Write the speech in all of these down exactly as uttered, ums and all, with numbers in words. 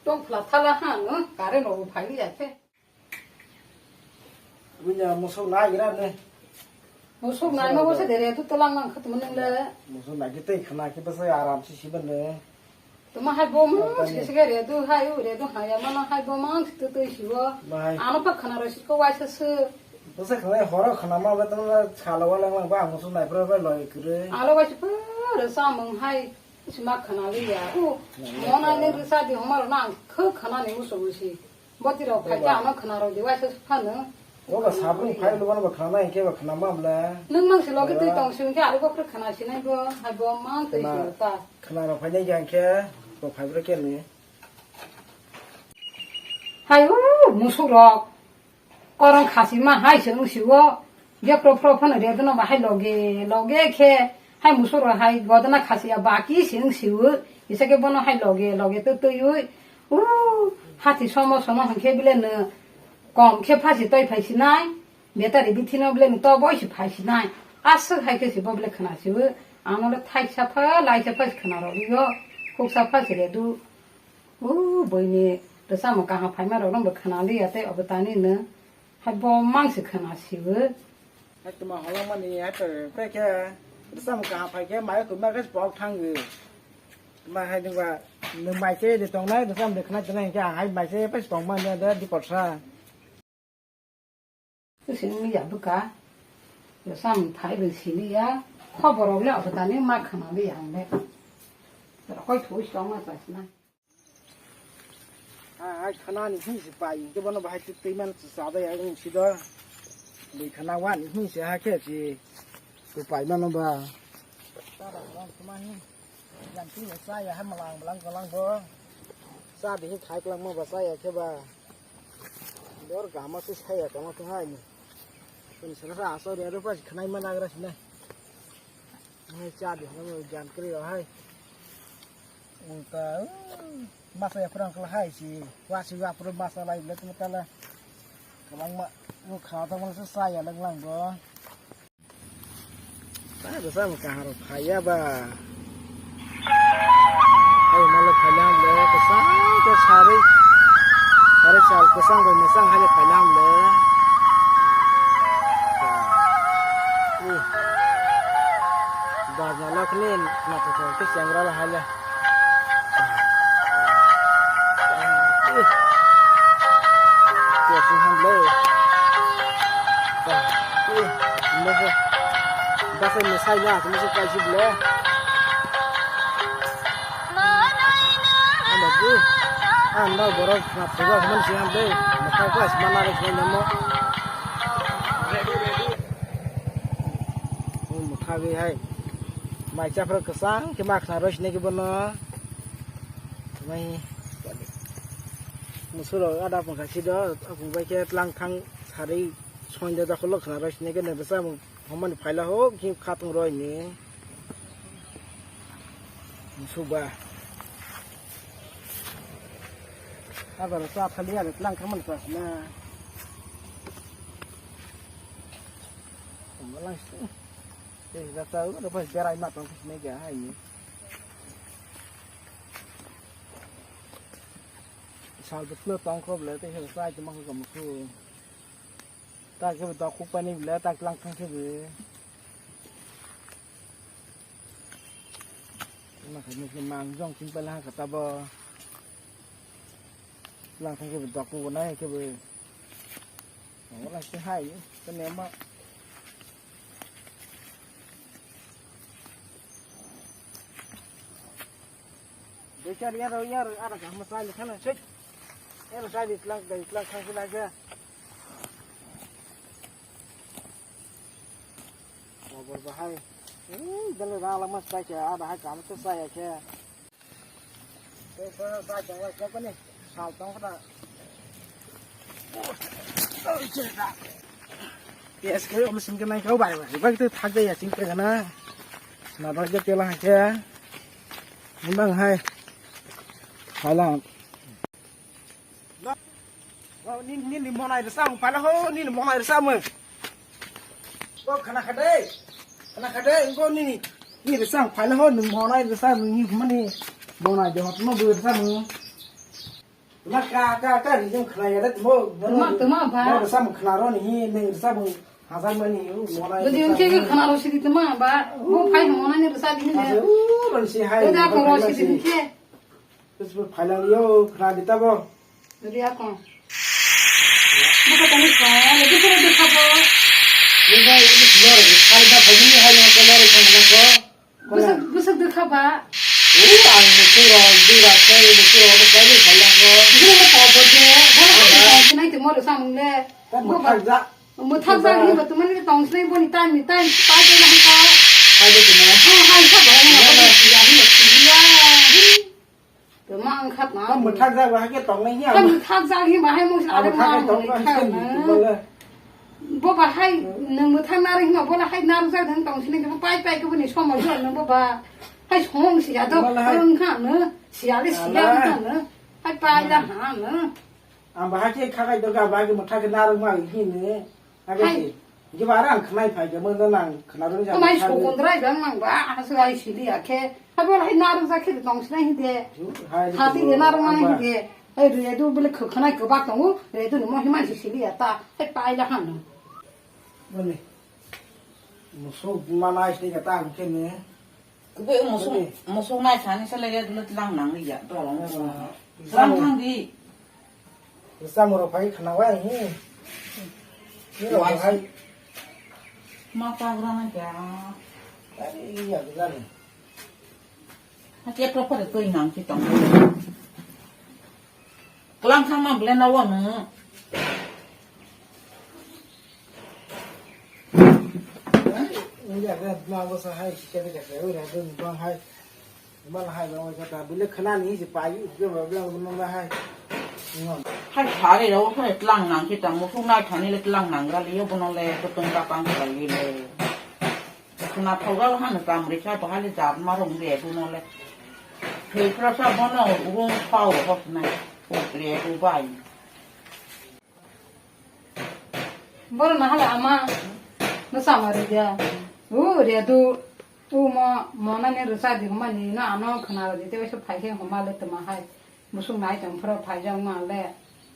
Tong phla thala ha no, current rok bo phai ya khe. Bunya musuk nai gira ne. Musuk nai ma bo se dere tu tolang nang khat mun le. Musuk nai ki tei khana ki basa aram si si ban ne. Tuma hai bo mang si si ga re du hai u re du hai ya ma na hai bo mang si tu tu si bo. Bai. Ano pa khana ro si ko wai sa se. Basa khana horo khana ma ba tama sala wala ma ba musuk nai pro ba loi kre. Alo wai si pa re sa mang hai. Sima khana liya. U, mona ni risa di homar nang khe khana ni usu usi. Boti rok phai khe ano khana rok di waisa phano. Bo ba sabung phai lo ba khana nai khe ba khana ma bla. Nung mang si logi twi tong si khe aro bo khre khana si nai bo. Hai bo mang twi si ta. Khana rok phai nai khe bo phai bro khe ni. Hai u, musuk rok. Korong khasi ma hai se wng siwo, je pro pro phano re dono ba hai loge, loge khe hai musoro hai godona khasi ya baki se wng siwo, isa khe bono hai loge, loge to twiwi, u hati somo somo hwn khe bile no kom khe phasi toi phai sinai, betari bithi no bile no to boi se phai sinai, aswk hai khe se bo bile khna siwo, ano le thaisa pha, laisa pha se khna rw yo, khuksa pha se re du. O, buini rwchapmung kaham phaima rok no bo khna liya tei obo tani no hai bo mang se khna siwo. Hai tuma holong mani hai to pe khe rwchapmung kaham phai khe mai ko ma khe pok thang gi. Ma hai dingba no mai che de tong nai rwchapmung de khna de nai khe hai mai che pe tong ma de di kotha. Tusini ya bwkha. Sam thai bai sini ya. Khobor rok le obo tani ma khana le ya ang le. Hoi thui song ma sa sina. Hai khana ni hing si pai. Ke bono bahai tu tei man sa da ya ang si do. Bai khana wa ni hing si ha khe si. Tu pai mano ba. Sa da rong kuma hi. Yang tu sa ya ha malang malang kalang bo. Sa di hi khai kalang mo ba sa ya khe ba. Dor gama se saya tongma khe hai ni. Kun sana sa aso de rupa si khnai ma nagra sina. Hai cha de no jan kri hai. Unta masa ya purang kala hai si. Wa si wa pura masa lai le tala. Kalang ma u kha ta ma sa saya lang lang bo. Tei bwsa bo kaham rok phai ya ba. Hai malo phai lang le kwchang khe sarwi. Sarwi sal kwchang bai mwchang hai le phai lang le. Barna lok ni naithotok khe chengra le hai le. Ih. Tua sing ham le. Ih, mese. Basa mesai na, mese kai sih le. Ama bu. Ah, no, borok na pura man sih ham le. Maka ko asma na re sih namo. Oh, mutha gwi hai. Mai chapra kwchang khe ma khna rw sinai khe bono. Mai musurok ada pungkha si do, apung bai khe tlang thang sarwi soin de dokholo khna rw sinai khe nang bwsa mung homani phaila ho khe khatung rw ni. Musuk ba. Abo cha thali ya tlang thang man kwchang na. Tongma lang si. Tei jata o, ro bai berai ma tong khe sinai kha hai ni. Sal bwslo tong kho ble, tei se sai tongma kho kamu kho. Ta khe bo dok kuk pani ble, ta tlang thang khe bo. Ma kha ni mang jong ching pala ha kata bo. Tlang thang khe bo dok kuk nai khe bo. Wala se hai, kene ma. Bekar yaro, yaro, ara kaham sai le khana, chek. Yaro sai di tlang, di tlang khang sila ja. Obor bahai. Hmm, dale rala mas sai ke, ara hai kaham to sai ke. Sal tong kha. Yes, khe omo sing khe nai kha bai bai. Bai tu thak jaya sing khe na. Na bai je tela khe. Nang hai. Hai lang. Nini, nini monai rwsa ang pala ho, nini monai rwsa mo. Ko khana khade, khana khade, ko nini, nini rwsa ang pala ho, nini monai rwsa, nini mani monai de hot mo rwsa mo. Ma ka, ka, ka, rijim khna ya da, mo, mo, Tuma, tuma ba. Mo rwchapmung khna ro ni hi, nwng rwchapmung hajar mani, u, mo na Budi rwchapmung. Unke ke khna ro sidi tuma ba. Mo phai mo na ni rwchap di ni. Ase, u, ron si hai, Budi mo ako phai ro lang sidi si. Ni ke. Terus mo phai lang yo, khna di ta bo. Budi ako. Mo ka tani ka, le budi budi ka bo. Ni ba, ini keluar, hai da, phai ni hai, yang keluar, yang keluar. Bwswk, bwswk dwkha ba? O, ang muchung rok, dura khe, muchung rok bo kaiwi khailak kho. Bwswk kok bo je, bo Aha. Tong sinai tongmo rwsa mung le. Ta Bo ba, mwthak ja. Mwthak ja Ba. Hinba tongmani tong sinai boni time ni time pai pai na hangka. Pai de tongmo. O, hai sa ba, Ba. Ba, ya, ya, ya. Tongma ang khat na. Tamo thak jak ba hake tong nai ya. Tamo thak jak hi bahai mo Ah, ale thak ma tong mo ka kha se na. Tong le. Bo bahai nang mo thang na ri ma bo la hai na jak thang tong sini bo pai pai ko ni somo jo nang bo ba. Hai song si ya do. Bo la hai. Ang kha na. Si ya le si ya Ala. Ang kha na. Hai pai da ha na. Ang bahai ke kha kai do ga ba ke mo thak na ri ma hi ne. Aga Hai. Ke. Ke ba rang khnai phai ke mo nang khna ro ja. Mai sokondrai bang nang ba. Asu ai si li ya ke. Abo hai narwk jak khe tong sinai hinde. Hai, Hati de narwk mani hinde. Hai redu bele khwkhanai kwbak tongo. Redu ni mo himan si sili ya ta. Hai paila hano. Bole. Musuk mana isni kata ang kene. Kubui musuk, Bole. Musuk nai sani sele redu le tlang nang ya. Tolong. Ah, Tlang thang di. Rwchapmung rok phai khna wai hi. Ni rok Wai. Hai. Ma chagra na kya? Ai ya gilani. Hake to pare to inang ki tong. Klang thang ma ble na wa nu. Ni ya ga ma go sa hai si ke ke ke ura dun bang hai. Mal hai ba wai kata bile khna ni si pai ke ba bla no ba hai. Ngon. Hai sari ro hai tlang nang ki tang mo phung nai thani le tlang nang ra le yo bono le ko tong ka pang ka le le. Khna thau ga han ka mri cha ba le ja ma rong le bono le. Thei pra sa bono rong pau ho nai. Ko le ko bai. Boro nahala ama no sama ri dia. U ria du u mo mo na ni rwsa di homa ni no ano khna ri te so phai khe homa le tma hai. Musuk nai tong phro phai jang ma le.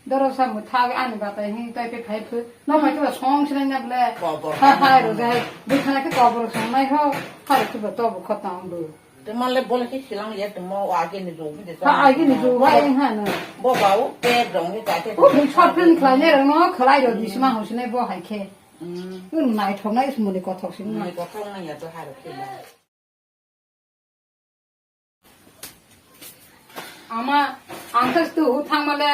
Doro sa mu thag ani batai hi tai pe phai phu. No phai to song sinai na ble. Kobor Ha hai ro jai. Bu khana ke kobor song nai ho. Hai ku ba to bu khotang bu. Tuma le bole ke silang ya tuma o age ni jog de. Ha, age ni jog wa eng ha no. Bo ba o pe dong ni ta te. O bu short film khlai ne rang no khlai ro di sima ho sine bo hai khe. Mm. Un nai thok nai sumuni kothok sini. Ni kothok nai ya to ha ro ke ba. Ama ang tas tu hu thang ma le.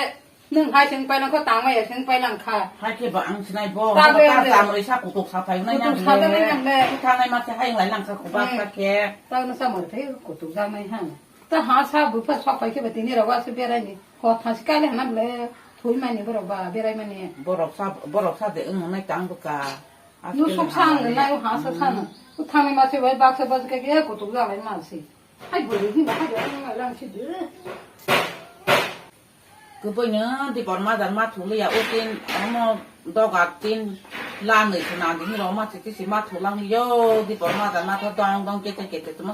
Nwng hai seng pailangkha, tangmaya seng pailangkha. Hai khe ba ang sinai bo, Ta bo be ta be. Chamrwi sa kutuk sa phai nai Kutuk nang sa le. Phai nang le. Thangnai ma se hai lai nang sa kuba Hmm. Sa khe. Ta no sa mor thai kutuk ja nai han. Ta ha sa bu pha sok phai khe ba tini rawa se berai ni. Ho tha si kale hana le. Thui mani borok ba berai mani. Borok sa, borok sa de wng nai tang bwkha. Nu sok sa ang nai ha sa sa no. Hmm. Thangnai ma se bai bak sa bak khe kutuk ja lai ma se. Hai bwrwi ni ba hai nang lang si de. Kwbwino Dipor madan ma thuliya, o tin, omo doga tin, lanwi khna dini rok ma chiti si ma thulang yo, Dipor madan ma tho dong dong kete kete tuma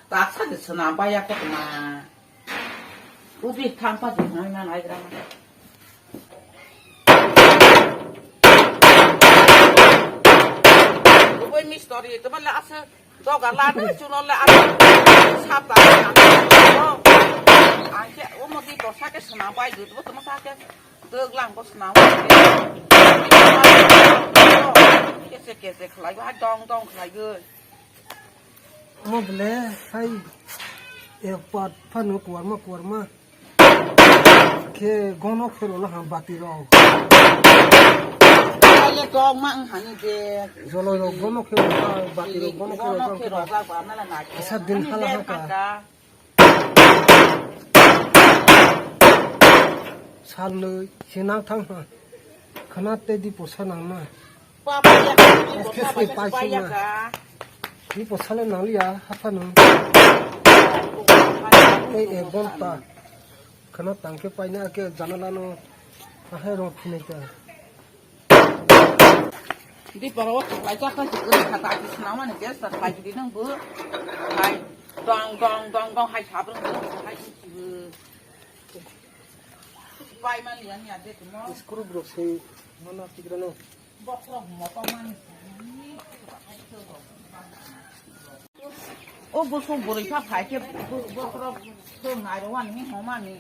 tak sa de swnam baya khe tuma. Ubi thang pa de ngai na nai gra ma. Kwbwi mistori tuma le asa Doga lade chuno le ang sap ta ang ke omo di borsa ke swnam bai du bo tama sa ke dog lang bo swnam bai kese kese khlai ba dong dong khlai go. Omo bole hai e pat phano kuarma kuarma. Khe gono khe rwla ha bati rok. Kaya kok ma wng hani de. Jolo rok gono khe rwla bati rok gono khe Gono rwla. Khe rwla ba na la na khe. Asa din Ani hala de ha ka. Thangka. Salnwi se nang thang ha. Khana tei di posa nang na. Papa ya, Oke, papa se ya, pai papa sung ya na. Ka. Ni posa le nang liya, hapha nang. Tei ek ghonta. Khana tangkhe paina khe janala no ahai rok phinai ta. Di paro lai cha kha chi kha ta chi sna mane gas ta khai di nang bu. Hai dong dong dong dong hai sabra hai chi bu. Pai mani ani ade timo. Skru brok sei mano tikrano. Bokrok moto mani. O bosong boroi pha phai khe bo-, bokrok thwng nai rw ani hom ani.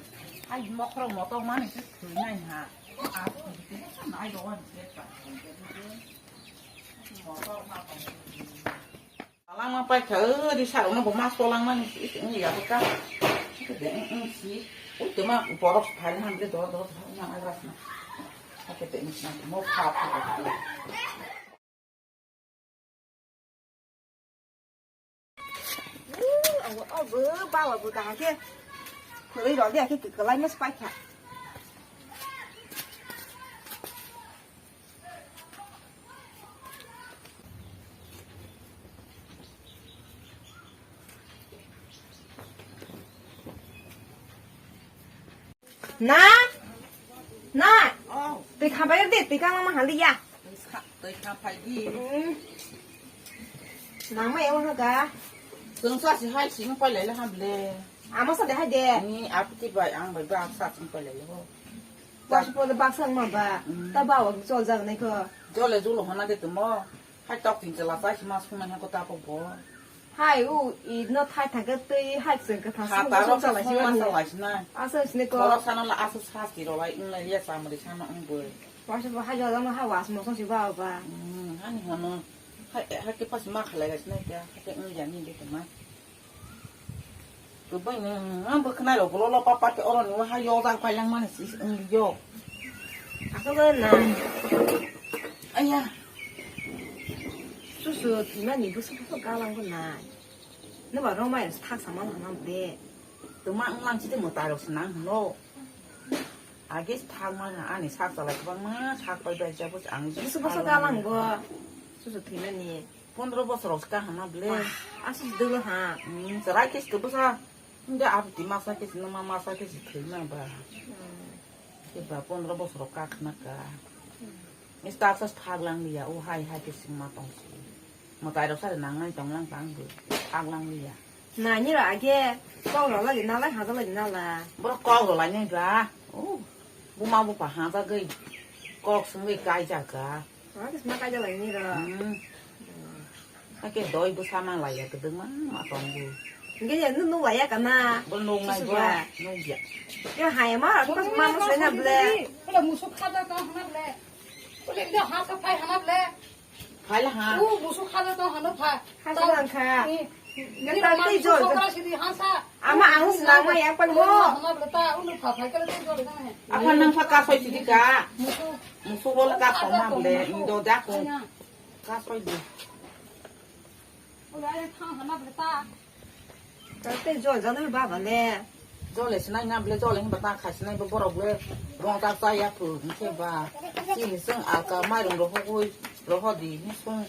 Ai bokrok moto mani se thwinai ha. A nai rw ani se ta. Moto ma. Langma paikha, o risa rokno bo ma solangmani si, si, wngya bwkha. Ui, toma borok phai han de dor dor phai na agra sna. Hake te ni sna mo pha pha. Abo, abo, bawa bo kaham khe. Khwlai rok de, khe kwlai ma se paikha. Na? Na? Oh. Twi khabai de, twi kang ma hali ya. Twi kha-, twi kha phai di. Hmm. Nang ma ewa ga. Tong sa si hai sing pai lai le ham le. Ama sa de hai de. Ni apti bai ang bai ba sa sing pai lai le ho. Wasu pole baksa wngma ba, ta ba wa chol jak nai kho. Jole julo hana de tamo. Hai tok tin chela chai sima sung nai ko ta ko bo. Hai u i no thai thang ke tei hai cheng ke thang sung sung chalai sima. Asa sini ko. Borok sana la asa sa ti ro lai ung lai ya sa mari sana ung bo. Wasu bo hai jol ma hai was mo song si ba ba. Hmm, hani hano. Hai, hai ke pas ma khalai ga sina kya. Hai ke ung ya ni de ma. Kwbangni, ang bwkhwnai rok bolo lo papa khe oro ni waha yojak pailangmani si wng yo. Aswk na. Aya. Susu thwimani bwswk bwswk galang bo nai. Nwba romai thak sama hwnam de. Twma wng lang si de mwtai rok se nang hwno. Age thak ma ani sak chalai kwbangma thak pai bai jabo ang. Bwswk bwswk galang bo. Susu thwimani. Pondro bosor rok se kaham na ble. Wah, aswk dwlo ha. Hmm, chwrai khe se bwsa. Hwnkhe abti masa khe se, nwma masa khe se thwima ba. Hmm. Khe ba pondro bosor rok kakhna ka. Hmm. Is ta sa phaglang liya, o hai hai khe se ma tong se. Mwtai rok sa nangnai tong lang tang bo. Phaglang liya. Nani rok age kok rok lai nalai, haja lai nala. Borok kok rok lai nai ba. O, buma bupha haja gwi. Kok swngwi kaijak ka. Ah, kisma kaijak lai ni ro. Hmm. Hake doi bwsa mang lai ya, kwdwkma ma tongo. Hingke ya, nwng nung lai ya kana? Bo nung nai bo, nung ya. Yo, hai ma, ko ma mo sai na ble. Bole musuk khada to hana ble. Bole ida ha sa phai hana ble. Phai la ha. U musuk khada to hana pha. Ha sa lang kha. Ni, ni ma musuk khada sidi ha sa. Ama ang sinang ma yang pan mo. Hana ble ta, unu pha phai kala te jol na. Apa nang pha ka soi sidi ka? Musuk. Musuk bole ka song ma ble, indo da ko. Ka soi di. Ule thang hana ble ta. Tei jol jana baba le. Jole sinai na ble jole himba ta khai sinai bo borok le. Rong ta cha ya phu hingke ba. Chini seng alka mairung rohogoi rohodi hisung.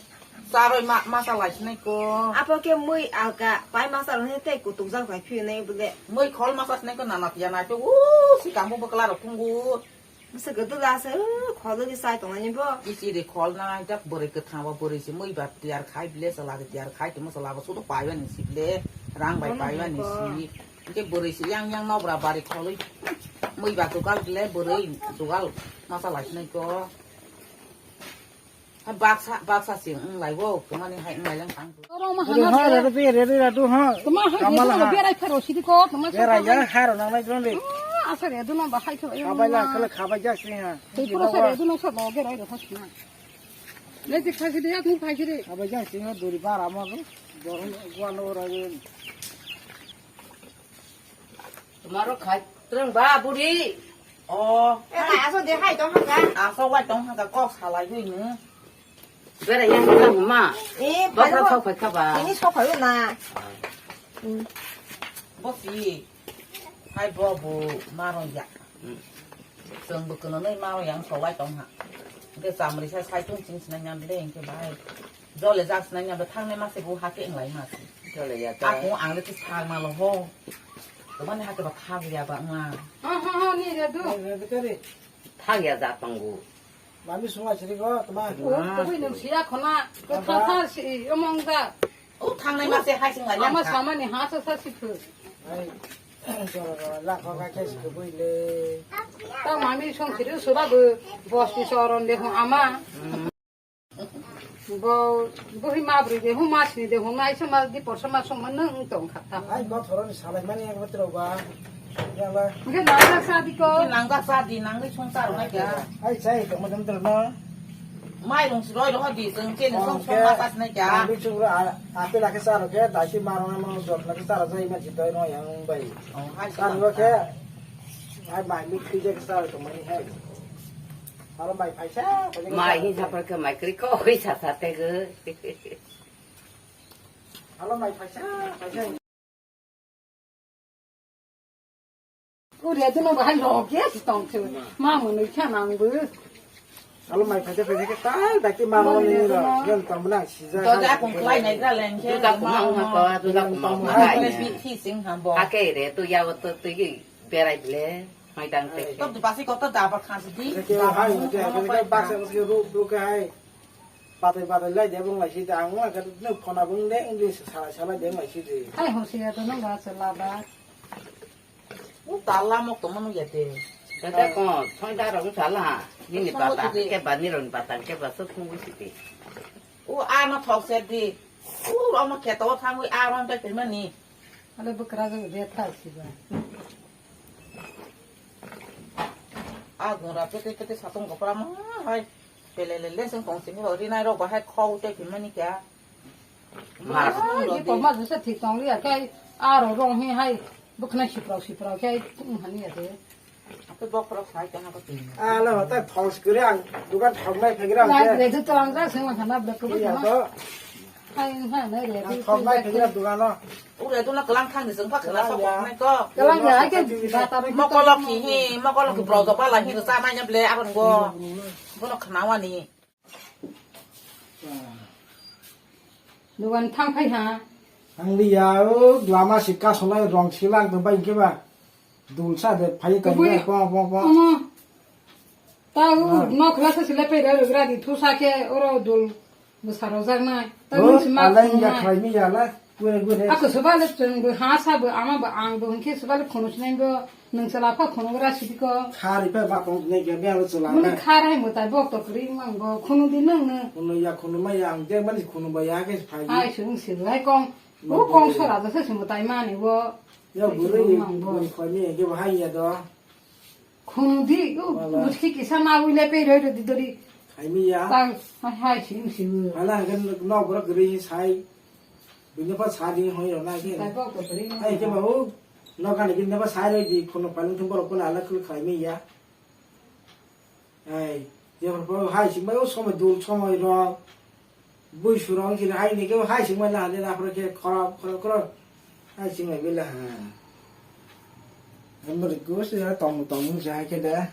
Charoi ma masa lai sinai ko. Apo ke mui alka pai masa rok tei kutuk jak bai phi nai bole. Mui khol masa sinai ko nana tiya nai pe. U si kambo bokla rok phungu. Bwswk kwdwla se, o, kholo khe chai tongnani bo. Kichi de khol na, jak bwrwi kwthang bo bwrwi se mui ba tiyar khai ble, chwla khe tiyar khai tongma chwla bo sudo pai bani si ble, rang bai pai bani si. Hwnkhe bwrwi se yang yang nobra bari kholwi mui ba dugal ble, bwrwi dugal masa lai sinai ko. Ha baksa, baksa se wng lai bo, kwmani hai wng lai lang tang. Oro ma hana ha, re, re, re, re, re, re, ha. Tama ha, kamala ha. Berai pharo sidi ko, tama berai ya, ha, ro nang lai dron le. Ah, asa re, duna ba hai khe. Khabai la, khala khabai ja sini ha. Tei pura sa re, duna sa bo, berai ro phas na. Le tik phai sidi, ya, tik phai sidi. Khabai ja sini ha, duri bar amo ro. Dorong gua no ra. Tomorrow khai, trong ba, buri. O. E, ta aso de hai tong haka. Aso wai tong haka, kok salai hui nu. Bera yang hilang ma. Eh, bokra thok phai kha ba. Ini sok phai na. Hmm. Bo si. Hai bo bo maro ya. Hmm. Seng bo kono nei maro yang sok lai tong ha. Ke samri sai sai tung sing sinai nyam le ke bai. Jole jak sinai nyam thang ne ma se bo ha ke nglai ma se. Jole ya ta. Aku ang le ti thang ma lo ho. Ko mane ha ke ba thang ya ba nga. Ha ha ha ni re du. Thang ya ja tong gu. Mami sunga siri ko, tama. O, twi nung siya khona, ko tha tha si, omong da. O, thangnai ma se hai sing lai. Ama samani ha sa sa si phu. Ai. Jora jora lakho kha khe se kwbwi le. Ta mami song khiru soba bo bosti soron de hon ama. Bo bohi ma bri de hon ma sini de hon ai sama di por sama song man nang tong kha ta. Ai go thoroni salai mani ek batro ba. Yala. Nge nang sa di ko. Nang sa di nang ni song sa ro na kya. Ai sai ko mo dam tro na. Mairung si roi roi di song chen song song ma sa na kya. Ang bi chu ra apel ake sa ro ke dai si ma ro na mo jot na ke sa ro jai ma ji doi no yang bai. Oh, hai sa ro ke. Hai mai mi kri je ke sa ro to mani hai. Alo mai phaisa, phaisa. Mai hi sapar ke mai kri ko hi sa sa te ge. Alo mai phaisa, phaisa. Uri adu no bahai lo ke si tong chu. Ma mo no kha nang bu. Alo mai phaisa phaisa ke tai daki ma mo ni ro. Yen tong bla si ja. To ja kong klai nai ja leng ke. Tu ka ko ma ma ko, tu ka ko ma ma. Ai ne bi thi sing ha bo. Ake re tu ya wo tu tu gi berai ble. Hai dang te. Top di pasi ko to da ba khan si di. Ke hai mo te ke baksa ke ru ru ke hai. Patai patai lai de bung lai si ta ang ma ka ne phona bung de English sala sala de lai si de. Hai ho si ya to no ga sala ba. U tala mok to manu ya te. Tata ko, thoi da rong sala. Nini pata ke ba ni rong pata ke ba so thung si te. U a no thok se di. U ro no kheto thang u a ro de pe mani. Ale bwkra jwk de thar siba. A gungra pete pete satung gopra ma hai. Pelelele sing kong sini rinai rok bahai khau te phimani kya. Ma. Ai, di poma jwsa thik tong liya khe aro rong hi hai bwkhna siprok siprok khe tung hani ya de. Ape bokrok sai kana ko tin. Ala hota thol sikuri ang dukan thok nai phegira ang. Lai ke. Re tu tong ja sing ma khana blek ko. Iya to. Hai, hai, nai re. Ang thok nai phegira dukan no. Ure tu na kelang thang ni sing pa khana sok nai ko. Kelang ya ai ke bata re. Mokolok hi hi, mokolok hi brok do pala hi sa mai nya ble aron go. Bono khana wani. Dugan thang phai ha. Ang liya o lama si kasolai rong silang to bai keba. Dul sa de phai ka. Kubui. Pong pong pong. Omo. Ta u nok la sa sile pe ra ra di thu sa ke oro dul. Bwsarok jaknai. Ta nung si ma alai ya khumnai. Khlai mi ya la. Gure gure. Ako soba le chwng bo ha sa bo ama bo ang bo hwnkhe soba le khunu sinai bo nung chwla pha khunu gra sidi ko. Khari pha ba tong ne ge be alo chwla. Muni kha rai mo tai bok to kri mang bo khunu di nung nung. Khunu ya khunu ma ya ang je mani khunu ba ya ke phai. Ai sung si lai kong. U kong sora da se sung tai mani bo. Ya gure mang bo. Khoi mi ge ba hai ya do. Khunu di, u, wala. Muski kisa na uile pe roi roi di dori. Hai mi ya. Tang, hai, hai, sing, sing. Hala hagan no borok gri sai. Bini pa sa di hoi ro na ke. Tai bok to ri. Ai ke ba u. No kan bini pa sai roi di khunu paling thum borok khunu ala khul khai mi ya. Ai, je borok hai sing ba u somoi dul somoi ro. Bui surong sini hai ni kebo hai sing mai la de na phro khe khorok khorok khorok. Hai sing mai bela ha. Amri ko se ya tong tong ja ke da.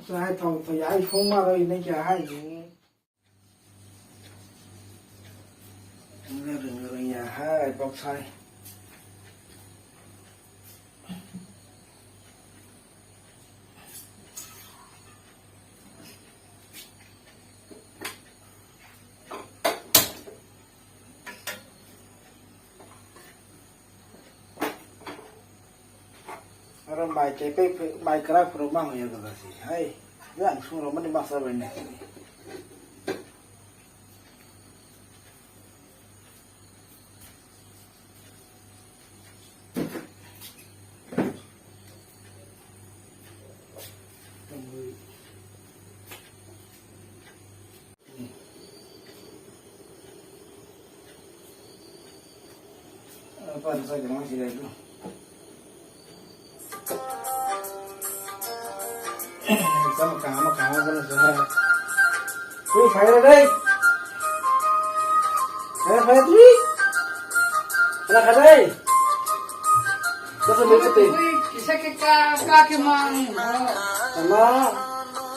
Sa hai tong tong ya hai phung ma roi ne kya hai ni. Ngarang ngarang ya hai bok sai. Oro mai kepek, mai kwrak phuru ma hwnwi wngkha si hai. Yang sung rok mani masa bai nai. Tamo kaham kaham bono se hai. Tui phai re dai. Phai phai tui. Phai kha dai. Kisa ke ka ka ke mang. Tama.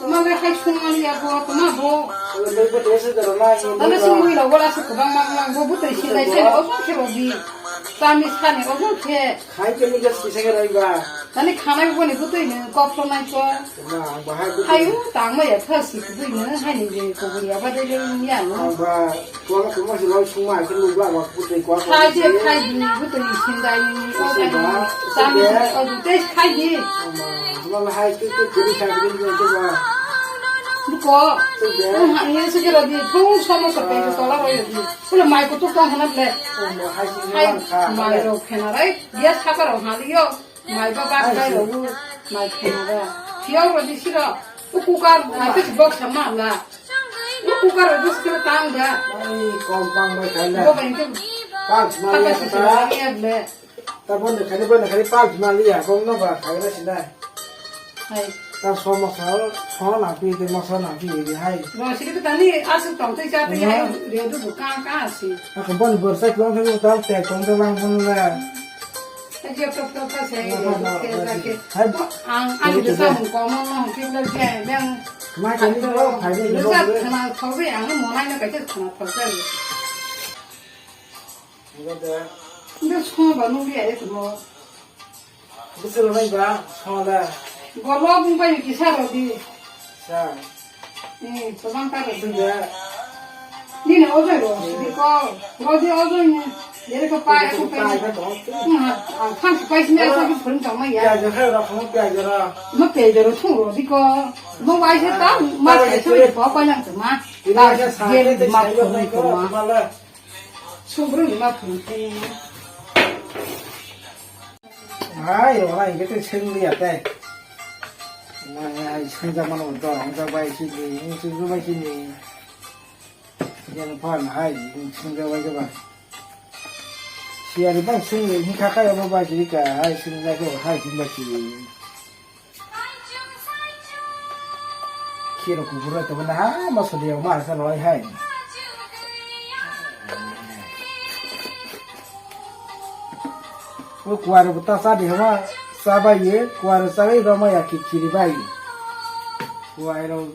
Tama le hai sung ali ya bo tama bo. Tui bo desa dara na. Tama sung mui lo bola se kubang mang mang bo bu tui si dai se bo bo se bo bi. Tami sani obo khe. Khai ke ni gas kisa ke rai ba. Tani khanai boni butui ni kok to nai to. Na, bahai butui. Hayu tangma ya thasi butui ni hai ni je kobori aba de le ya no. Ang ba, kuala kuma si loi sungma ke lu ba ba butui kuala. Khai je khai di butui sindai ni o khai ni. Tami o du te khai di. Ama, ma hai tu tu kiri khai di ni tu ba. Buko. Tu de. Ang ha ni se ke ro di thung sama sa pe to la ro yo di. Pula mai kutuk tong hana ble. Omo hai sini Hai, lang kha. Mai rok khena rai. Dia saka rok hali yo. Mai ba ba Hai kai sini. Rok mai khena ra. Piyok rok di siro. U kukar, hai pesi box sama la. U kukar rok di siro tang da. Ai, kom pang mai khai na. Bo bai tu. Pang sima Pang ya sisi kata. Rok ya ble. Ta bon de khani bon de khani pal ma liya bong no ba khai ra sina. Hai. Ta so moso so na pi de moso na pi de hai. Ro siri ta ni asu tong tei cha tei hai. Ro. Re du bu ka ka si. Ako bon bor sai klong thang ta te tong ta lang bon la. Ta je tok tok ta se. No, no, no, ke no, ta ke. Hai. Ang ang de sa mun ko mo mo ke la ke yang. Ma ke ni ro khai ni ro. Sa na thok be ang mo nai na ka ke na thok be. Nde song ba nung ri ai tmo. Bwswk rwnai ba song da. Bolo bung bai kisa rodi. Sa. Eh, tobang ka rodi. Sing da. Nini ojoi ro, di ko. Rodi ojoi ni. Yere ko pa, ko pa. Ko pa ka to. Hmm, ah, ah, khang ko pa sini asa ko phun tong ma ya. Piyaj ro, ro, piyaj ro. Ma piyaj ro thung rodi ko. Ma wai se ta, ma sai sai ko pa nang ma. Ini ta aja sa, dia ini ma sai ko phun ko ma. Ma la. Subrung ma phun te. Ai, wala, ini tu sing dia teh. Nah, sing zaman udah, udah baik sini, ini sing baik sini. Yang pan, hai, sing baik apa? Siari bang sing, ini kakak apa baik sini kah? Hai, sing baik, hai, sing baik sini. Khiro kubur rok tongmani ha, ma sodi yang ma sa roi hai. O kuwaro bo ta sa di hama, sa bai ye, kuwaro sa bai roma ya ki kiri bai. Kuwaro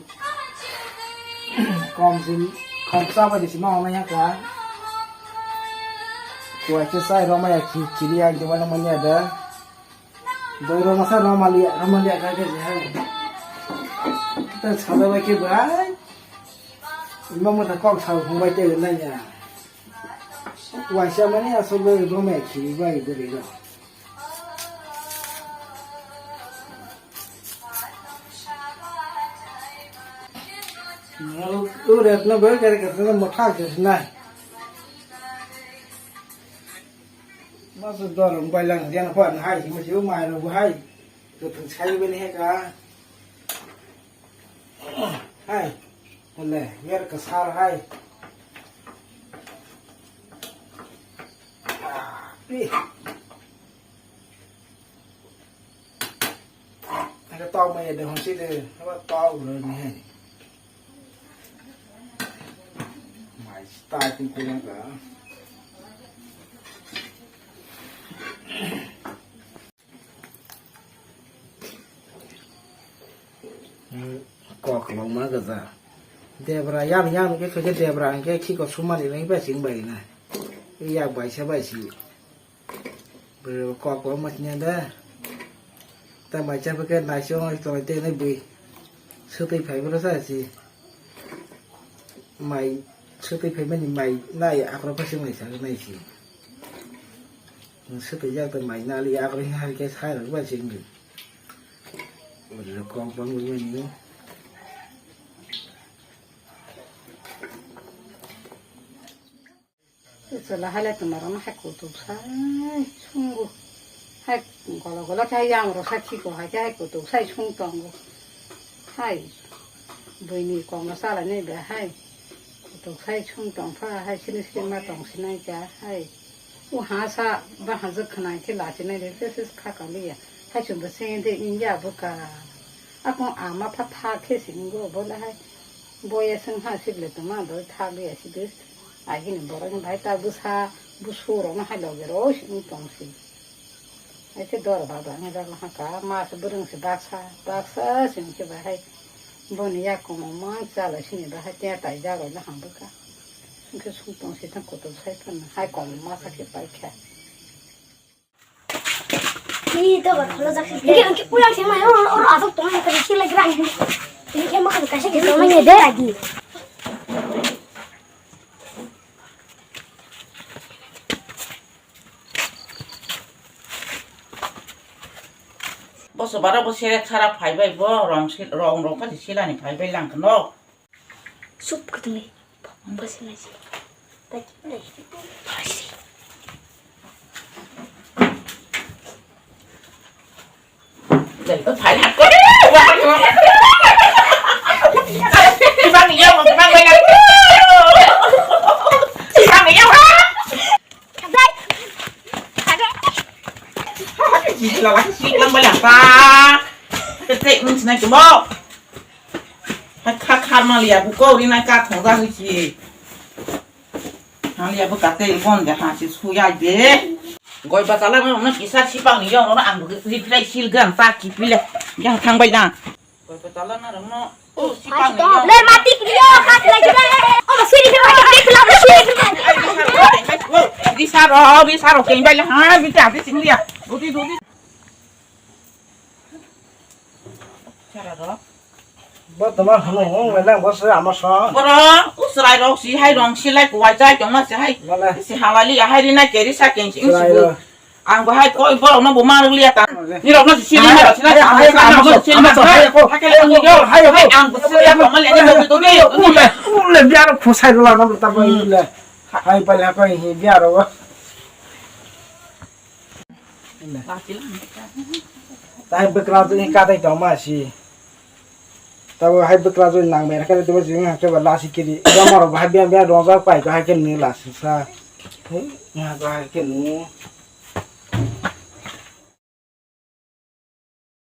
kom sim, kom sa bai di sima hama ya ka. Kuwai ke sa roma ya ki kiri ya, di mana manya da. Doi roma sa roma liya, roma liya ka ke je hai. Ta sada bai ke bai. Ima mo ta kok sa hung bai te nai ya. Waisa mani asol bai roma ya khiri bai beri ro. Nalo tu ret no bai kare kare mo thak je nai. Masa dorong bailang diang pa na hai, masa yo mai ro hai. Ko thung sai bani he ka. Hai. Ole, yer ka sar hai. Pi. Ada tau mai ada hon sih deh. Apa tau bro ni hai. Mai start ni kurang ka. Kok longma gaja. Debra yan yan ke khe debra ang ke khiko sumani nang ba sing bai na. Yak bai sa bai si. Bro kok longma nya da. Ta mai cha ke nai song to te ne bui. Sutui phai bro sa si. Mai sutui phai mani mai nai akro pa sing nai sa nai si. Sutui jak ta mai nali akro ha ke sai ro ba sing. Bro kok longma ni. Chwla hai le twma rok no hai kutuk sai sungo. Hai gola gola khe yang rok sai khiko hai khe hai kutuk sai sung tongo. Hai buini kok no chalai nai ba hai kutuk sai sung tong pha hai sini sini ma tong sinai kha hai. O ha sa ba ha jwk khna khe la sinai de se se kha ka liya. Hai chwng bo se de in ya bo ka. Akon ama pha tha khe singo bo le hai. Boya sung ha sible tongma doi thak liya si de. Ai hini borok ni bai ta bwsa busu rok no hai loge ro si wng tong si. Ai se dor ba ba ngi jaga ha ka ma se bwrwng se baksa baksa si wng se ba hai boni yak komo ma chala sini ba hai te tai jaga le ham bwkha. Wng khe sung tong si thang kotor sai phano hai kom ma sa khe pai kha. Ih, to ba kholo jak. Ini ke ulang sih mai, or or asok tong yang tadi sih lagi rai. Ini ke makan kasih gitu mai de lagi. Boso bara bo selek sara phaibai bo rong sil-, rong rok pati silani phaibai lang kano. Sup kutumi. Boso nasi. Thank you. Kha kha maliya buko rina ka thongda hwi si. Haliya bo kate bon de ha si suya de. Goi ba chala no na kisa sipang ni yong no ang reply sil gan ta ki pile. Yang thang bai na. Goi ba chala na no. O sipang ni yong. Le mati ki yo kha khlai khlai. O ba siri phi mati ki khlai siri phi mati. Di saro, di saro ke bai ha bi ta bi sing dia. Udi udi. Bo toma hwnwi wng le nang bo se ama song. Boro usrai rok si hai rong silai kuwai chai tongma se hai. Bole. Si halali ya hai rinai keri sa keng si Usrai sibu. Rok. Ang bo hai koi borok no bo ma rwk liya ta. Bole. Ni rok no si sili hai, ma rok sila hai, sa hai, hai, ama hai, song sili ama ma song, hai, hai. Hai, hai, hai, hai, hai, hai, ang bo sili ya tongma le ni rok to ni. Ule, ule, biaro khosai rwla no ta bo Hmm. Ule. Hai pai la pai hi biaro. Hai bwkra twi katai tongma si. Tabo hai bwkra twi nang ber khe twi jing hakhe ba lasi kiri. Jama rok hai biya biya rong jak pai to hai khe ni lasi sa. Hai, nya to hai khe ni.